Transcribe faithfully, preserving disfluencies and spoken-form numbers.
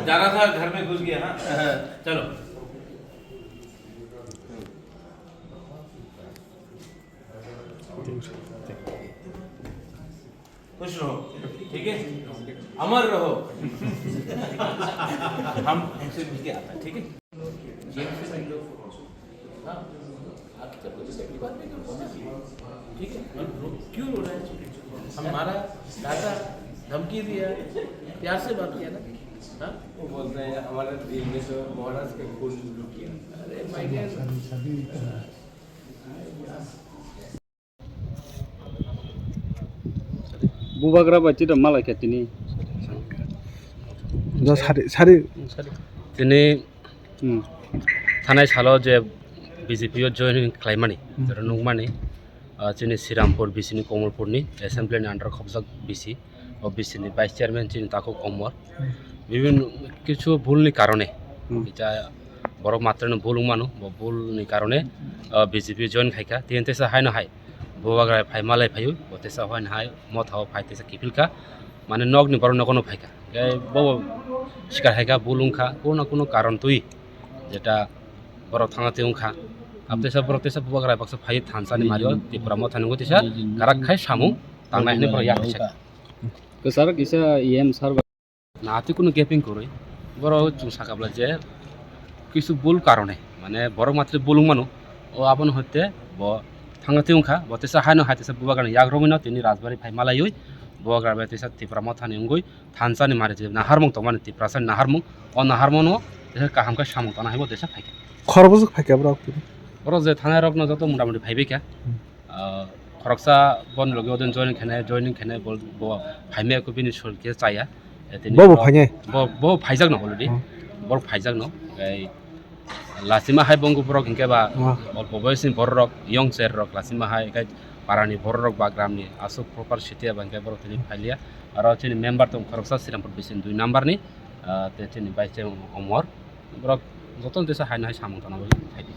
जा रहा था, घर में घुस गया ना। चलो। खुश रहो, ठीक है, अमर रहो। हम हमसे मिलके आता है, ठीक है। जेल से भी लोग, हाँ, आप जब मुझे सेफ्टी बात नहीं करो, ठीक है, हम रो-, क्यों रो रहे हैं? हमारा दादा धमकी दिया, प्यार से बात किया ना, हाँ? वो बोलते हैं, "हमारे दिल में तो महाराज के खून लुट गया।" अरे, my God। Bubagra bai twi da malai kha tini. Da sari, sari. Tini, hmm, thanai salo je B J P o join khlaimani, hmm, jora nukmani, ah, chini Srirampur B C ni Komolpur ni assembly ni under khopjak B C, o B C ni vice chairman chini Takhuk Omor. Hmm. Bibhinno kichu bhul ni karone, hmm, eta borok matrano bhul wngmano, bo bhul ni karone, ah, B J P join khaikha, tini teisa haino hai. Bubagra phai malai phaiwi, bo teisa hoi hai motha o phai teisa kiphil kha, mane nokni borok nogo no phai kha. Hingke bo sikar hai kha, bul wng kha, kuno kuno karon twi, jeta borok thangna twi wng kha. Abo teisa borok teisa Bubagra baksa phai thansa ni mario, Tripura motha ni wngwi teisa karak khai samung tangnai hinwi borok yak kisa. Kwcharo kisa E M sir bai. Na, twi kunu gaping kwrwi. Borok chwng sakha bwlai je kisu bul karone, mane borok matri bul wng mano. O abono hoite bo thangna twi wng kha, bo teisa haino hai teisa Bubagrani yak romwino tini Rajbari phai malaiwi Bubagra bai teisa Tipra mothani wngwi thansa ni mari je naharmung tongmani Tiprasa ni naharmung. O naharmung no teisa kaham khe samung tangna hai bo teisa phai kha. Khorokbwswk phai kha borok tini? Borok je thanai rokno joto mota moti phaibai kha. Hmm. Ah, khoroksa boni logi odin joining khainai, joining khainai bo, bo phaimaya kho bini sul khe chaya. Eh, tini Bo bo bo, phainai? Bo, bo phaijakno already. Hmm. Borok phaijakno. Tei lachima hai bo wngkha borok hinkhe ba Oh. olpo boyosni bororok, young cherrok lachima hai khe parani bororok ba gramni aswk proper city aba hinkhe borok tini phailiya. Aro chini member tong khoroksa Srirampur bising dui number ni, ah, tei chini vice chairman Omor. Borok jotono teisa haino hai samung tangna bagwi phaidi.